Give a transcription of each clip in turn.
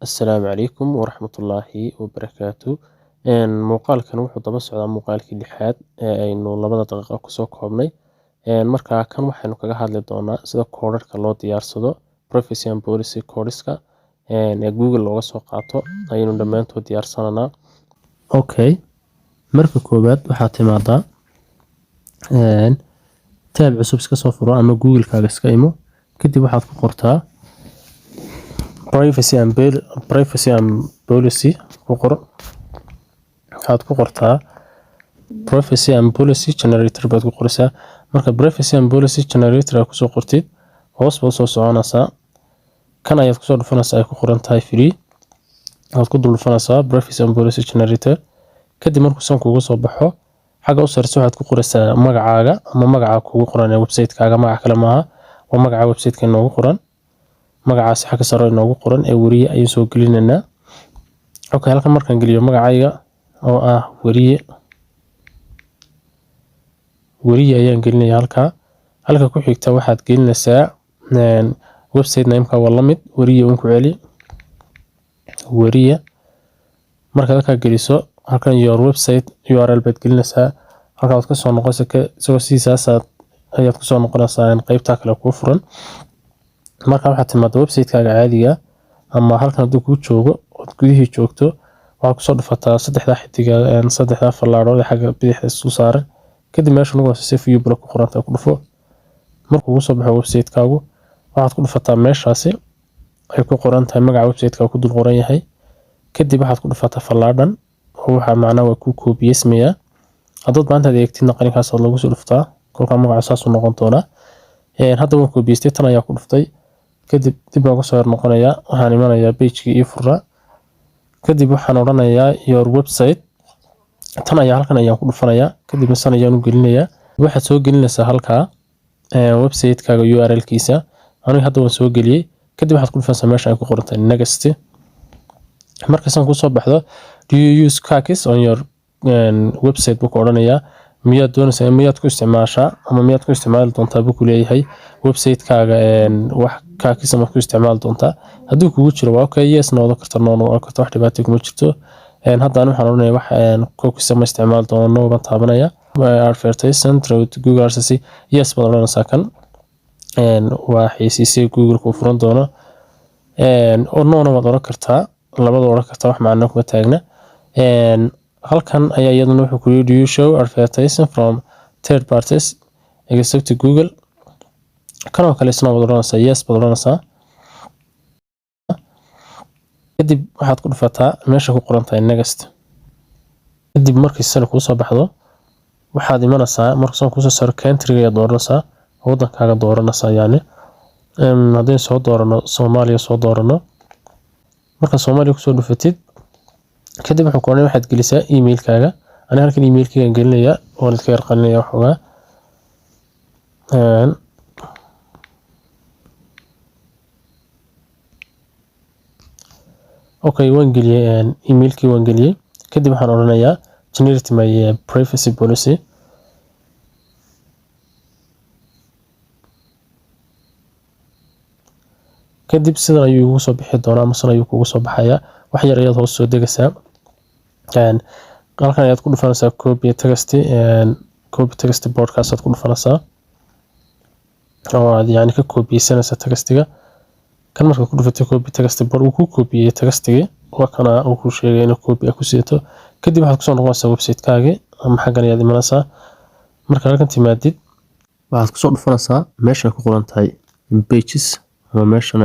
Assalaamu calaykum waraxmatullaahi wabarakaatu. Muuqaalkan wuxuu daba socdaa muuqaalkii lixaad ee aynu 2da daqiiqo kusoo koobnay. Markaa kan waxaynu kaga hadli doonaa sida koodhadhka loo diyaarsado, privacy and policy codeska ee Google looga soo qaato ayaynu dhammaantood diyaarsananaa. Okay, marka koowaad waxaad timaadaa tab cusub iska soo furo ama Google-kaaga iska imo. Kadib waxaad ku qortaa privacy and policy ku qor. Waxaad ku qortaa privacy and policy generator baad ku qoraysaa. Marka privacy and policy generator aad kusoo qortid, hoos baad usoo soconaysaa, kan ayaad kusoo dhufanaysaa ay ku qoran tahay free. Waad ku dul dhufanaysaa privacy and policy generator. Kadib markuu san kuugu soo baxo, xagga u sareysa waxaad ku qoraysaa magacaaga ama magaca kugu qoran ee website-kaaga. Magaca kale maaha, waa magaca website-ka inoogu qoran. Magacaasi xagga sare inoogu qoran ee Weriye ayaan soo gelinaynaa. Okay, halkan markaan geliyo magacayga oo ah Weriye, Weriye ayaan gelinaya halkaa. Halka ku xigta waxaad gelinaysaa website name-ka, waa lamid, Weriye un ku celi, Weriye. Markaad halkaa geliso, halkan your website URL baad gelinaysaa. Halkaa waad kasoo noqonaysaa, isagoo sidiisaasaad ayaad kusoo noqonaysaa qeybtaa kale kuu furan. Marka waxaad timaada website-kaaga caadiga ama halkan hadduu kuu joogo ood gudihii joogto, waxaad kusoo dhufataa saddexdaa xidiga, saddexdaa fallaadhood ee xagga bidixda isu saaran. Kadib meesha ugu hooseysa view blog ku qoranta ku dhufo. Markuu kugu soo baxo website-kaagu, waxaad ku dhufataa meeshaasi ay ku qoran tahay magaca website-ka ku dul qoran yahay. Kadib waxaad ku dhufataa fallaadhan oo waxaa macnaha waa kuu koobiyesmayaa. Haddaad maanta aad eegtidna, qalinkaas lagu soo dhuftaa, kolkaa magaca saasuu noqon doonaa. Hadda waan koobiyeystay, tan ayaa ku dhuftay. Kadib dib baan kusoo yar noqonayaa, waxaan imanayaa page-kii ii furaa. Kadib waxaan odhanayaa your website, tan ayaa halkan ayaan ku dhufanayaa. Kadibna san ayaan u gelinayaa. Waxaad soo gelinaysaa halkaa website-kaaga URL-kiisa. Aniga hadda waan soo geliyey. Kadib waxaad ku dhufanaysaa meesha ay ku qoran tahay next. Markasaan kusoo baxdo, "Do you use cookies on your website?" buu ku odhanayaa. Miyaad doonaysaa, miyaad ku isticmaashaa ama miyaad ku isticmaali doontaa, buu ku leeyahay, website-kaaga wax cookies ma ku isticmaali doontaa? Haddii kugu jiro waa okay, yes noqon karta, no noqon karta, wax dhibaato kuma jirto. Hadda ani waxaan odhanayaa wax cookies ma isticmaali doono, no baan taabanaya. Advertisement through Google AdSense, yes baad odhanaysaa. Kan waa xayeysiisyo Google kuu furan doono. Oo no-na waad odhan kartaa, labada odhan kartaa, wax macno kuma taagna. Halkan ayaa iyaduna wuxuu ku yidhi, "Do you show advertising from third parties except Google?" Kan oo kale isna waad odhanaysaa, yes baad odhanaysaa. Kadib waxaad ku dhufataa meesha ku qoran tahay next. Kadib markii sida kuu soo baxdo, waxaad imanaysaa, markuu soo kuusoo saaro, country ayaad dooranaysaa, wadankaaga dooranaysaa. Yani haddaynu soo doorano Soomaaliya, soo doorano. Marka Soomaaliya kusoo dhufatid, kadib wuxuu ku odhanaya waxaad gelisaa emailkaaga. Ani halkan emailkaygaan gelinayaa, waan iska yar qalinaya waxoogaa. Okay, waan geliyey emailkii, waan geliyey. Kadib waxaan odhanayaa generate my privacy policy. Kadib sidan ayuu igu soo bixi doonaa ama sidan ayuu kugu soo baxayaa. Wax yar ayaad hoos soo degaysaa, halkan ayaad ku dhufanaysaa copy text, copy text boardkaas aad ku dhufanaysaa oo aad yani ka koobiyeysanaysaa textiga. Kan markaad ku dhufatay copy text board, uu ku koobiyey textigii. Waa kana uu ku sheegay inuu copy ku sidato. Kadib waxaad kusoo noqonaysaa website-kaagii ama xaggan ayaad imanaysaa. Marka halkan timaadid, waxaad kusoo dhufanaysaa meesha ku qoran tahay pages ama meeshan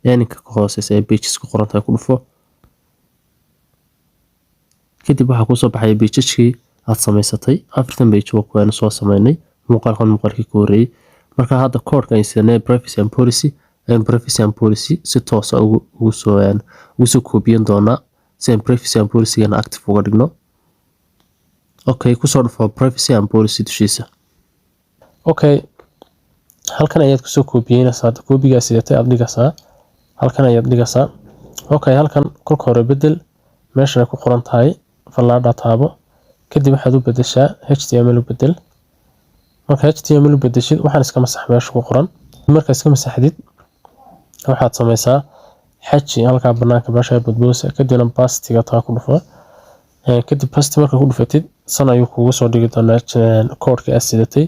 eninka ka hooseysa ee pages ku qoran tahay ku dhufo. Kadib waxaa kusoo baxaya pageskii aad samaysatay. 4tan page waa kuwaanu soo sameynay muuqaalkan, muuqaalkii ka horreeyey. Marka hadda koodhka aynu sidanay, privacy and policy, aynu privacy and policy si toosa ugu soo koobiyan doonaa si aan privacy and policygana active uga dhigno. Okay, kusoo dhufo privacy and policy dushiisa. Okay, halkan ayaad kusoo koobiyeynaysaa. Hadda koobigaa sidatay aad dhigaysaa, halkan ayaad dhigaysaa. Okay, halkan kolka hore bedel meeshan ay ku qoran tahay fallaadha taabo. Kadib waxaad u bedeshaa HTML u bedel. Marka HTML u bedeshid, waxaan iska masax meesha ku qoran. Marka iska masaxdid, waxaad sameysaa Xaji halkaa banaanka meesha badboosa, kadibna paste-iga taa ku dhufo. Kadib paste marka ku dhufatid, san ayuu kugu soo dhigi doonaa koodhka aad sidatay.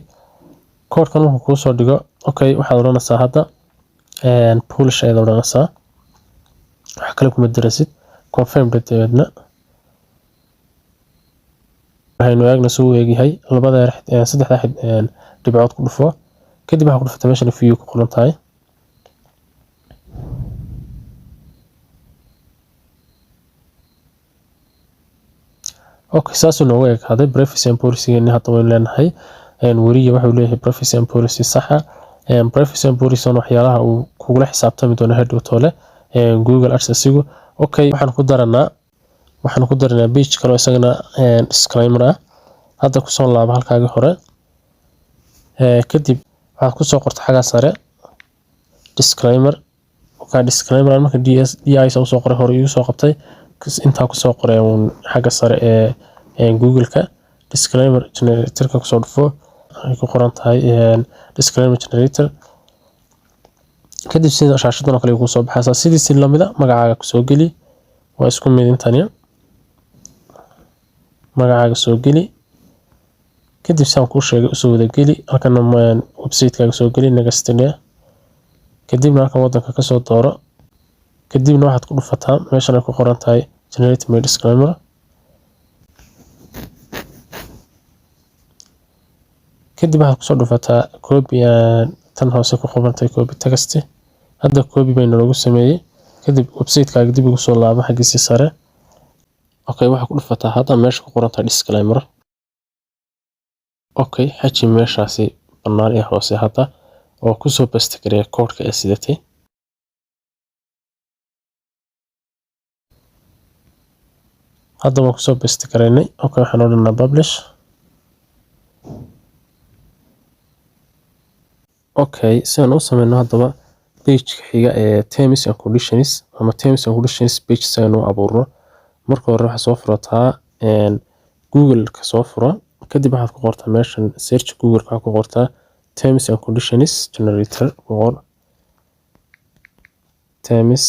Koodhkan markuu kugu soo dhigo, okay, waxaad odhanaysaa hadda publish ayaad odhanaysaa, wax kale kuma darasid. Confirm dabeedna waxaynu eegna suu u eegyahay. Labada saddexda dhibcood ku dhufo, kadib waxaa ku dhufatay meeshan view ku qoran tahay. Okay, saasuu noogu ekaaday privacy and policy-geeni. Hadda waynu leenahay weriya wuxuu leeyahay privacy and policy saxa. Privacy and policy waxyaalaha uu kugula xisaabtami doono hadhow toole Google AdSense-igu. Okay, waxaan ku daranaa page kale oo isagana disclaimer ah. Hadda kusoo laabo halkaagii hore. Kadib waxaad kusoo qorta xagga sare disclaimer. Okay, disclaimer marka ds di usoo qoray, hore igu soo qabtay, intaa kusoo qoray xagga sare ee Google-ka. Disclaimer generator-ka kusoo dhufo, ay ku qoran tahay disclaimer generator. Kadib sida shaashadan oo kale kuu soo baxaysaa, sidiisi lamida magacaaga kusoo geli, waa isku mid intani. Magacaaga soo geli, kadib saan kuu sheegay usoo wada geli. Halkana website-kaaga soo geli, next dheh. Kadibna halkan wadanka kasoo dooro. Kadibna waxaad ku dhufataa meeshan ay ku qoran tahay generate my disclaimer. Kadib waxaad kusoo dhufataa copy, tan hoose ku qoran tahay copy text. Hadda copy bayna lagu sameeyey. Kadib website-kaaga dib ugu soo laabo xaggiisii sare. Okay, waxaad ku dhufataa hadda meesha ku qoran tahay disclaimer. Okay, xaji meeshaasi bannaan ee hoose hadda oo kusoo paste gareeya koodhka ee sidatay. Hadda waan kusoo paste gareynay. Okay, waxaan odhanaa publish. Okay, si aan u sameyno haddaba page-ka xiga ee terms and conditions ama terms and conditions page, si aan u abuurno, marka hore waxaad soo furataa Google-ka soo furo. Kadib waxaad ku qortaa meeshan search Google-ka, waxaad ku qortaa terms and conditions generator ku qor. Terms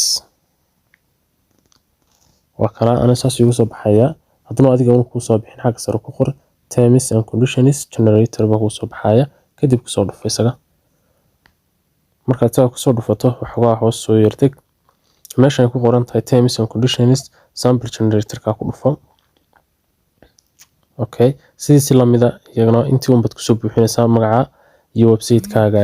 waa kana, ana saas igu soo baxaya. Haddana adiga una kuu soo bixin, xagga sare ku qor terms and conditions generator baa kuu soo baxaya. Kadib kusoo dhufo isaga. Markaad isaga kusoo dhufato, waxoogaa hoos soo yarteg, meeshan ay ku qoran tahay terms and conditions sample generator-ka ku dhufo. Okay, sidiisi lamida iyagana intii unbaad kusoo buuxinaysaa magaca iyo website-kaaga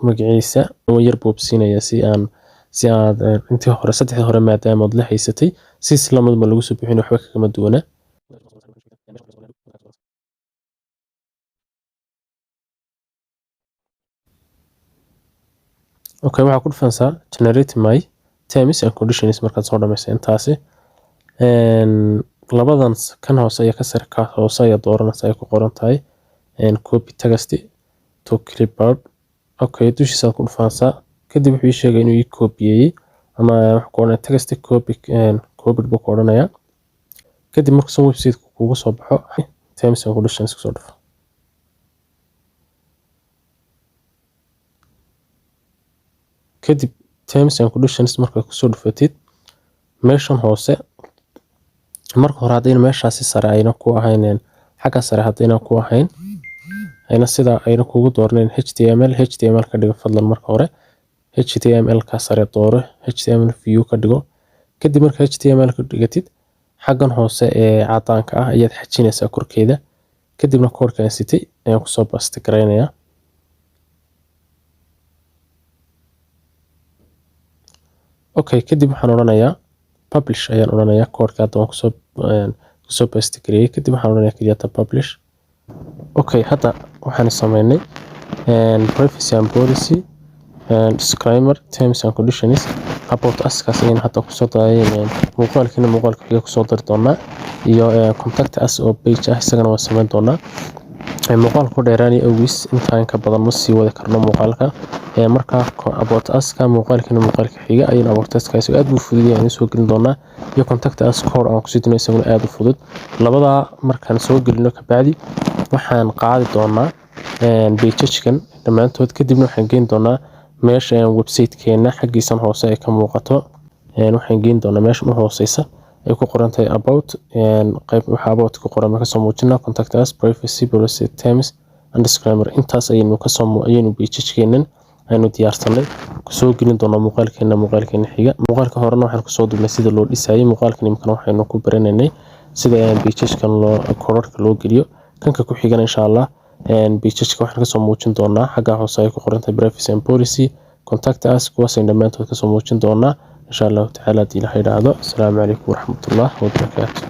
magaciisa. Waan yar boobsiinaya si aad intii hore, saddexdii hore maadaama aad la haysatay, sidiisi lamid ma lagu soo buuxin, waxba kagama duwana. Okay, waxaa ku dhufanaysaa generate my terms and conditions. Markaad soo dhamaysa intaasi, labadan kan hoose iyo ka sare, ka hoose ayaa dooranaysa ay ku qoran tahay copy text to clipboard. Okay, dushiisa ku dhufanaysaa. Kadib wuxuu ii sheegay inuu ii koobiyeyey ama wuxuu ku odhanaya text copy, copied buu ku odhanayaa. Kadib markuu website kugu soo baxo, terms and conditions kusoo dhufo. Kadib terms and conditions markaad kusoo dhufatid, meeshan hoose marka hore haddayna meeshaasi sare ayna ku ahayn, xagga sare haddayna ku ahayn, ayna sidaa ayna kugu doornayn HTML, HTML ka dhigo fadlan. Marka hore HTML ka sare dooro, HTML view ka dhigo. Kadib marka HTML ka dhigatid, xaggan hoose ee cadaanka ah ayaad xajinaysaa korkeeda. Kadibna koodhkan sitay ayaan kusoo paste garaynayaa. Okay, kadib waxaan odhanayaa publish ayaan odhanayaa. Koodhka hadda waan kusoo paste gareeyay. Kadib waxaan odhanayaa keliyata publish. Okay, hadda waxaan sameynay privacy and policy, disclaimer, terms and conditions, about us-kaas ayaan hadda kusoo daayay. Muuqaalkiina muuqaalka xiga kusoo dari doonaa iyo contact us oo page ah, isagana waan sameyn doonaa. Muuqaalka ku dheeraanaya awgiis intaan ka badan ma sii wadi karno muuqaalka. Marka about us-ka muuqaalkiina muuqaalka xiga ayaan about us-ka, isaga aad buu fudud yahay, soo gelin doonaa, iyo contact us code aan kusii dino, isaguna aad u fudud. Labadaa markaan soo gelino kabacdi, waxaan qaadi doonaa pages-kan dhammaantood. Kadibna waxaan geyn doonaa Meesha website-keena xaggiisan hoose ay ka muuqato waxaan geyn doonaa meeshan u hooseysa ay ku qoran tahay "About". Qayb waxa "About" ku qoran kasoo muujinaa, "Contact us", "Privacy policy", "Terms and Disclaimer". Intaas ayaynu kasoo ayaynu page-keenan aynu diyaarsanay kusoo gelin doonaa muuqaalkeena xiga. Muuqaalka horena waxaan kusoo duubnay sida loo dhisayay. Muuqaalkan imikana waxaynu ku baranaynay sida page-kan loo koodhadhka loo geliyo. Kanka ku xigana, insha Allah, page-ka waxaan kasoo muujin doonaa xagga hoose ay ku qoran tahay "Privacy and Policy", "Contact us". Kuwaasaynu dhammaantood kasoo muujin doonaa, insha Allahu tacaala, haddii Ilaha yidhaahdo. Asalaamu calaykum waraxmatullah wabarakaatu.